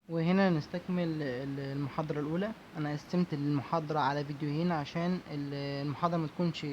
وهنا نستكمل المحاضرة الأولى. أنا قسمت المحاضرة على فيديوهين عشان المحاضرة ما تكونش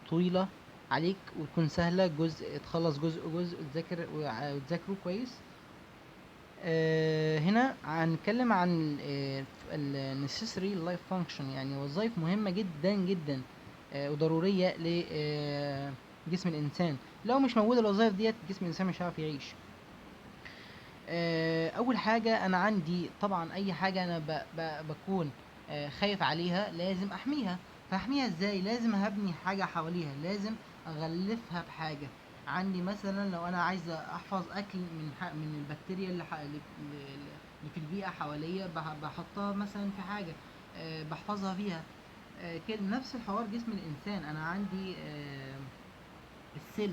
طويلة عليك وتكون سهلة، جزء تخلص جزء جزء تذاكر وتذاكره كويس. هنا هنتكلم عن ال necessary life function، يعني وظائف مهمة جدا جدا وضرورية لجسم الإنسان. لو مش موجودة الوظائف ديت جسم الإنسان مش هيعرف يعيش. أول حاجة أنا عندي طبعا أي حاجة أنا بكون خايف عليها لازم أحميها. فأحميها إزاي؟ لازم هبني حاجة حواليها، لازم أغلفها بحاجة. عندي مثلا لو أنا عايز أحفظ أكل من البكتيريا اللي في البيئة حواليا، بحطها مثلا في حاجة، بحفظها فيها. كده نفس الحوار جسم الإنسان. أنا عندي ال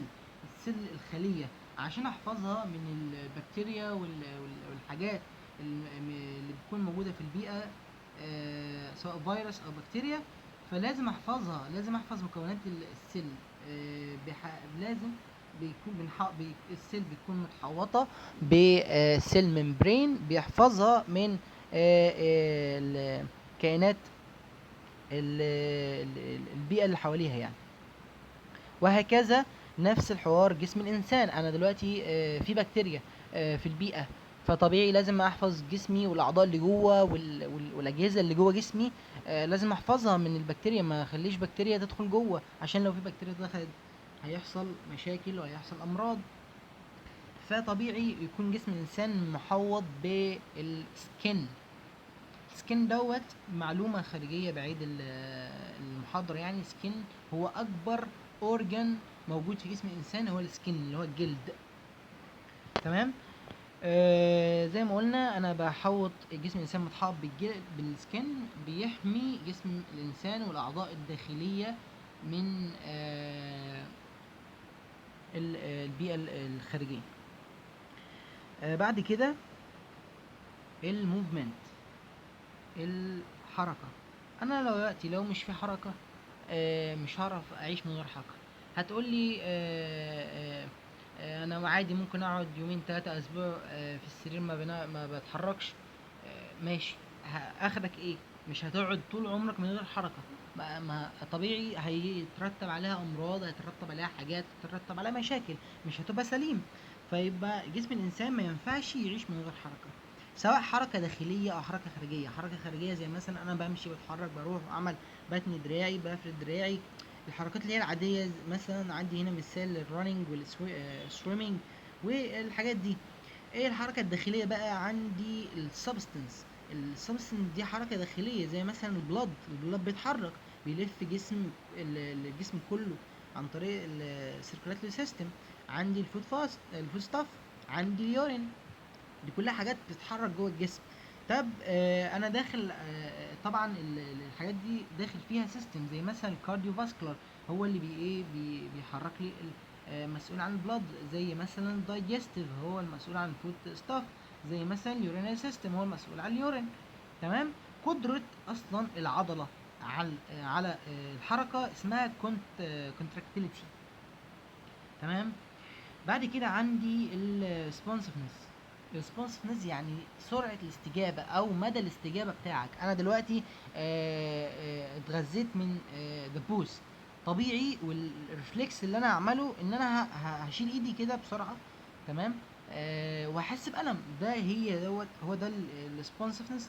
cell الخلية، عشان احفظها من البكتيريا والحاجات اللي بتكون موجودة في البيئة، سواء فيروس او بكتيريا، فلازم احفظها، لازم احفظ مكونات ال cell. لازم بيكون ال cell بتكون متحوطة ب cell membrane بيحفظها من الكائنات البيئة اللي حواليها يعني. وهكذا نفس الحوار جسم الإنسان. أنا دلوقتي في بكتيريا في البيئة، فطبيعي لازم أحفظ جسمي والأعضاء اللي جوه والأجهزة اللي جوه جسمي، لازم أحفظها من البكتيريا، ما أخليش بكتيريا تدخل جوه، عشان لو في بكتيريا دخلت هيحصل مشاكل وهيحصل أمراض. فطبيعي يكون جسم الإنسان محوط بال skin. ال skin دوت معلومة خارجية بعيد المحاضرة، يعني skin هو أكبر organ موجود في جسم الإنسان، هو ال skin اللي هو الجلد. تمام؟ زي ما قلنا أنا بحوط جسم الإنسان متحوط بالجلد، بال skin، بيحمي جسم الإنسان والأعضاء الداخلية من البيئة الخارجية. بعد كده ال movement، الحركة. أنا دلوقتي لو مش في حركة، مش هعرف أعيش من غير حركة. هتقولي، أنا عادي ممكن أقعد يومين 3 أسبوع، في السرير ما بتحركش. ماشي، آخرك إيه؟ مش هتقعد طول عمرك من غير حركة. ما طبيعي هيترتب عليها أمراض، هيترتب عليها حاجات، هيترتب عليها مشاكل، مش هتبقى سليم. فيبقى جسم الإنسان ما ينفعش يعيش من غير حركة، سواء حركة داخلية أو حركة خارجية. حركة خارجية زي مثلا أنا بمشي، بتحرك، بروح أعمل، بتني دراعي، بفرد دراعي، الحركات اللي هي العادية. مثلا عندي هنا مثال لل running وال swimming والحاجات دي. ايه الحركة الداخلية بقى؟ عندي ال substance. ال substance دي حركة داخلية، زي مثلا ال blood. ال blood بيتحرك، بيلف الجسم كله عن طريق ال circulatory system. عندي ال food stuff، عندي ال urine، دي كلها حاجات بتتحرك جوه الجسم. انا داخل، طبعا الحاجات دي داخل فيها system، زي مثلا ال cardiovascular هو اللي بيحرك لي مسؤول عن ال blood، زي مثلا ال digestive هو المسؤول عن ال food stuff، زي مثلا ال urinary system هو المسؤول عن ال urine. تمام؟ قدرة اصلا العضلة على الحركة اسمها contractility. تمام؟ بعد كده عندي ال responsiveness. ال responsiveness يعني سرعة الاستجابة أو مدى الاستجابة بتاعك. أنا دلوقتي، اتغذيت من دبوس، طبيعي وال reflex اللي أنا هعمله إن أنا هشيل إيدي كده بسرعة، تمام؟ وهحس بألم. ده هي دوت، هو ده ال responsiveness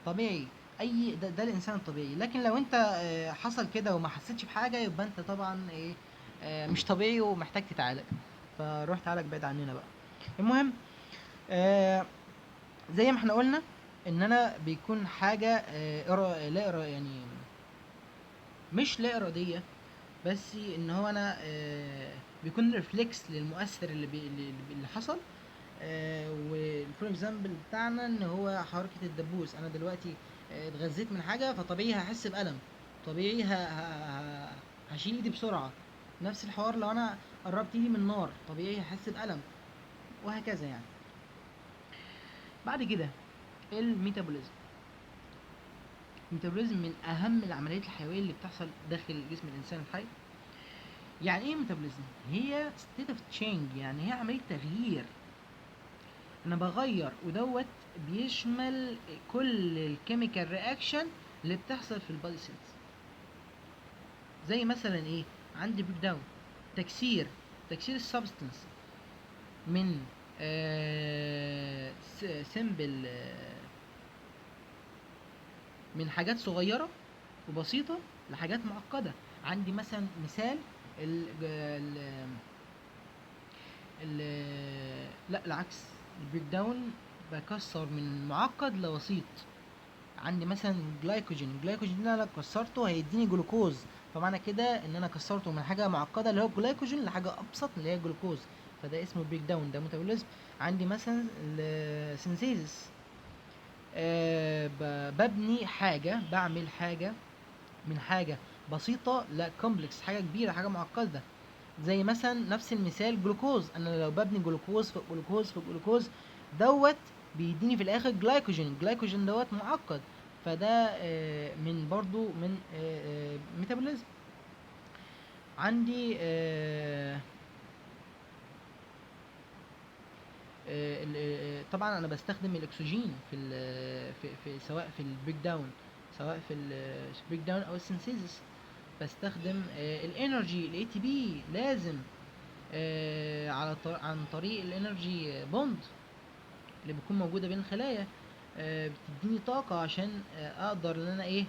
طبيعي، أي ده الإنسان الطبيعي. لكن لو أنت، حصل كده وما حسيتش بحاجة، يبقى أنت طبعا إيه، مش طبيعي ومحتاج تتعالج، فروح تعالج بعيد عننا بقى. المهم، زي ما احنا قلنا ان انا بيكون حاجة، لا يعني مش لا ارادية، بس ان هو انا، بيكون reflex للمؤثر اللي حصل. وال for example بتاعنا ان هو حركة الدبوس. انا دلوقتي، اتغذيت من حاجة، فطبيعي هحس بألم، طبيعي هشيل ايدي بسرعة. نفس الحوار لو انا قربت ايدي من النار، طبيعي هحس بألم، وهكذا يعني. بعد كده ال metabolism. ال metabolism من اهم العمليات الحيويه اللي بتحصل داخل جسم الانسان الحي. يعني ايه metabolism؟ هي state of change، يعني هي عمليه تغيير. انا بغير، ودوت بيشمل كل ال chemical reaction اللي بتحصل في ال body cells. زي مثلا ايه؟ عندي breakdown، تكسير ال substance من simple، من حاجات صغيرة وبسيطة لحاجات معقدة. عندي مثلا مثال ال ال ال لا العكس، ال breakdown بكسر من معقد لبسيط. عندي مثلا glycogen، ال glycogen ده انا لو كسرته هيديني جلوكوز، فمعنى كده ان انا كسرته من حاجة معقدة اللي هو الجلايكوجين لحاجة ابسط اللي هي الجلوكوز، فده اسمه breakdown، ده metabolism. عندي مثلا ال synthesis، ببني حاجة، بعمل حاجة من حاجة بسيطة ل complex، حاجة كبيرة، حاجة معقدة. زي مثلا نفس المثال جلوكوز، انا لو ببني جلوكوز فوق جلوكوز فوق جلوكوز دوت بيديني في الاخر glycogen، ال glycogen دوت معقد، فده من برضو من metabolism. عندي طبعا انا بستخدم الاكسجين في ال في, في سواء في ال breakdown، سواء في ال breakdown او ال synthesis. بستخدم ال energy، ال ATP لازم عن طريق ال energy bond اللي بتكون موجودة بين الخلايا، بتديني طاقة عشان اقدر ان انا ايه،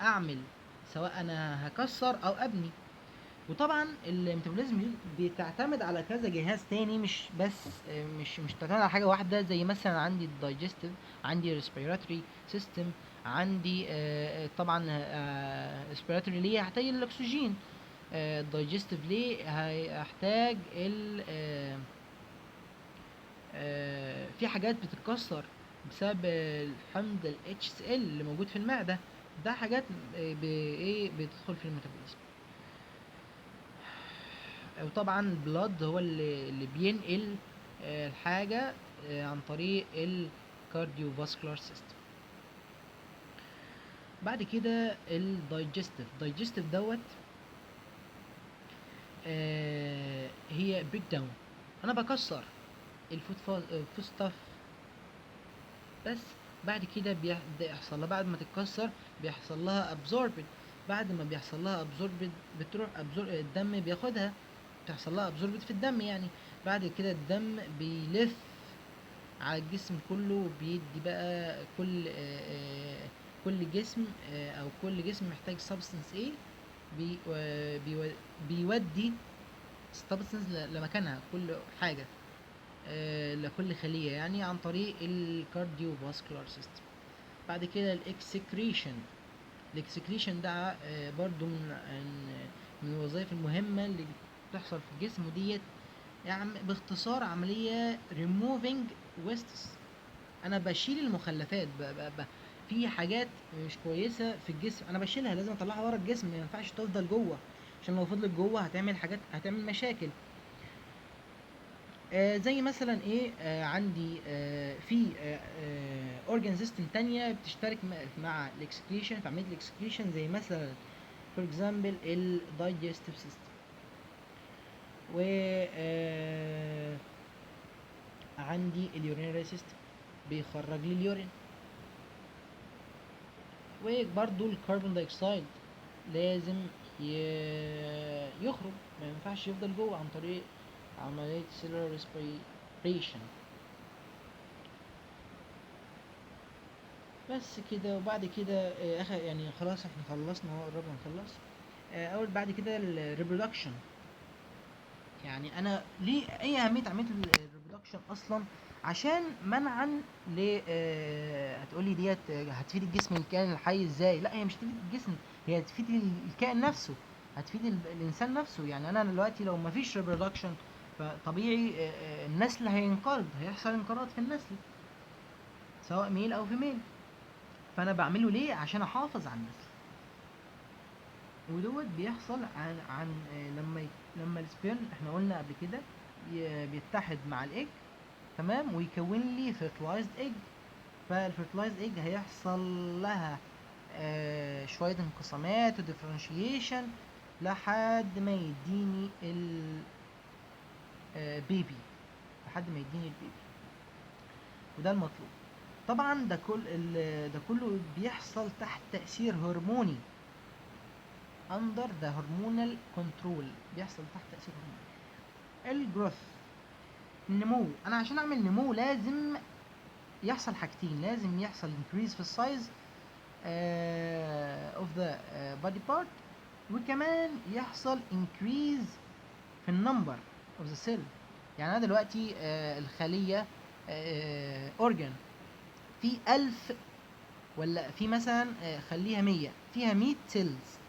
اعمل سواء انا هكسر او ابني. وطبعا ال metabolism بتعتمد على كذا جهاز تاني، مش بس مش بتعتمد على حاجة واحدة. زي مثلا عندي ال digestive، عندي respiratory system، عندي طبعا respiratory ليه هحتاج الاكسجين، ال digestive ليه هيحتاج ال في حاجات بتتكسر بسبب الحمض ال HCl اللي موجود في المعدة، ده حاجات بايه بتدخل في ال metabolism. وطبعا ال blood هو اللي بينقل الحاجة عن طريق ال cardiovascular system. بعد كده ال digestive، digestive دوت هي breakdown، انا بكسر ال food stuff بس. بعد كده بيحصل لها، بعد ما تتكسر بيحصل لها absorbed، بعد ما بيحصل لها absorbed بتروح الدم بياخدها، بتحصل لها absorbed في الدم يعني. بعد كده الدم بيلف على الجسم كله وبيدي بقى كل جسم، او كل جسم محتاج substance ايه، بيودي substance لمكانها، كل حاجة لكل خلية يعني، عن طريق ال cardiovascular system. بعد كده ال excretion، ال excretion ده برضو من الوظائف المهمة اللي بتحصل في الجسم، وديت يعني باختصار عملية removing wastes. انا بشيل المخلفات، في حاجات مش كويسة في الجسم انا بشيلها، لازم اطلعها بره الجسم، ما ينفعش تفضل جوه، عشان لو فضلت جوه هتعمل حاجات، هتعمل مشاكل. زي مثلا ايه، عندي في organ system تانية بتشترك مع ال excretion في عملية ال excretion، زي مثلا for example ال digestive system. و عندي ال urinary system بيخرج لي ال urine، وبرضو ال carbon dioxide لازم يخرج، ما ينفعش يفضل جوه، عن طريق عملية cellular respiration. بس كده. وبعد كده اخر يعني خلاص احنا خلصنا، هو قربنا نخلص. اول بعد كده ال reproduction. يعني انا ليه ايه اهمية عملية ال reproduction اصلا؟ عشان منعا ل هتقولي ديت هتفيد الجسم الكائن الحي ازاي؟ لا، هي مش هتفيد الجسم، هي هتفيد الكائن نفسه، هتفيد الانسان نفسه. يعني انا دلوقتي لو مفيش reproduction فطبيعي النسل هينقرض، هيحصل انقراض في النسل سواء male او female. فانا بعمله ليه؟ عشان احافظ على النسل. ودوت بيحصل عن لما ال sperm احنا قلنا قبل كده بيتحد مع الايج، تمام، ويكون لي fertilized egg. فال fertilized egg هيحصل لها شوية انقسامات و differentiation لحد ما يديني ال baby، لحد ما يديني ال baby. وده المطلوب. طبعا ده كله بيحصل تحت تأثير هرموني، under the hormonal control، بيحصل تحت تأثير هرموني. ال growth، النمو. انا عشان اعمل نمو لازم يحصل حاجتين، لازم يحصل increase في ال size of the body part، وكمان يحصل increase في ال number of the cell. يعني انا دلوقتي الخلية organ في 1000 ولا في مثلا خليها 100، فيها 100 cells.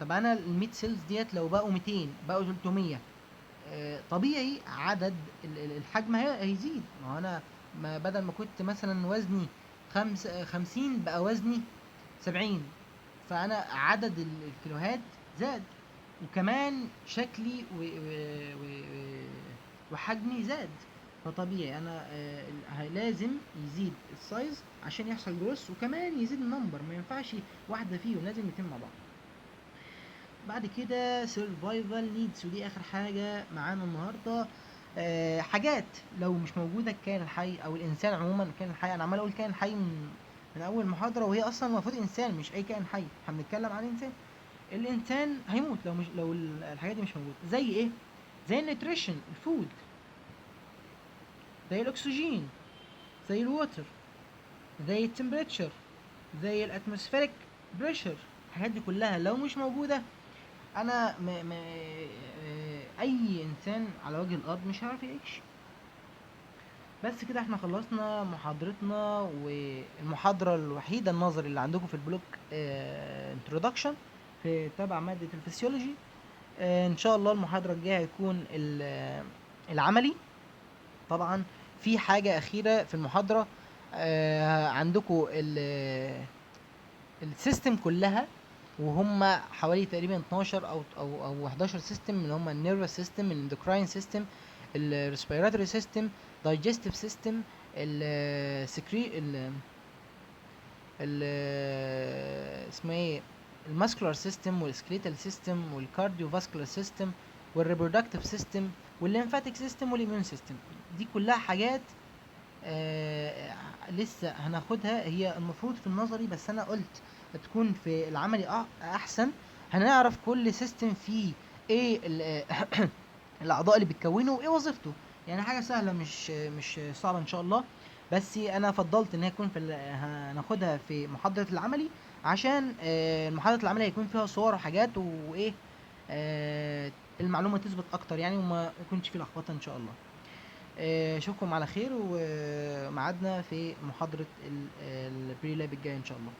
طب انا ال 100 cells ديت لو بقوا 200، بقوا 300، طبيعي عدد الحجم هيزيد. ما هو انا ما بدل ما كنت مثلا وزني 50 بقى وزني 70، فانا عدد الكيلوهات زاد، وكمان شكلي وحجمي زاد. فطبيعي انا لازم يزيد ال size عشان يحصل growth، وكمان يزيد ال number، ما ينفعش واحدة فيهم، لازم الاتنين مع بعض. بعد كده survival needs، ودي اخر حاجة معانا النهارده. حاجات لو مش موجودة الكائن الحي او الانسان عموما، الكائن الحي، انا عمال اقول كائن حي من اول محاضرة، وهي اصلا المفروض انسان مش اي كائن حي، احنا بنتكلم عن انسان. الانسان هيموت لو الحاجات دي مش موجودة. زي ايه؟ زي ال nutrition، ال food، زي الاكسجين، زي ال water، زي ال temperature، زي ال atmospheric pressure. الحاجات دي كلها لو مش موجودة انا م م اي انسان على وجه الارض مش هيعرف يعيش. بس كده احنا خلصنا محاضرتنا، والمحاضرة الوحيدة النظري اللي عندكم في ال block introduction في تبع مادة الفسيولوجي. ان شاء الله المحاضرة الجاية هيكون العملي. طبعا في حاجة أخيرة في المحاضرة، عندكم ال system كلها، وهم حوالي تقريبا 12 او 11 system، اللي هم ال nervous system، ال endocrine system، ال respiratory system، digestive system، ال secre ال ال اسمه ايه، ال muscular system، وال skeletal system، وال cardiovascular system، وال reproductive system، وال lymphatic system، وال immune system. دي كلها حاجات لسه هناخدها، هي المفروض في النظري، بس انا قلت تكون في العملي احسن. هنعرف كل system فيه ايه الاعضاء اللي بتكونه وايه وظيفته، يعني حاجة سهلة مش صعبة ان شاء الله. بس انا فضلت ان هي تكون في هناخدها في محاضرة العملي، عشان المحاضرة العملية هيكون فيها صور وحاجات وايه، المعلومة تثبت اكتر يعني، وما يكونش في لخبطة ان شاء الله. اشوفكم على خير، وميعادنا في محاضرة ال pre-lab الجاية ان شاء الله.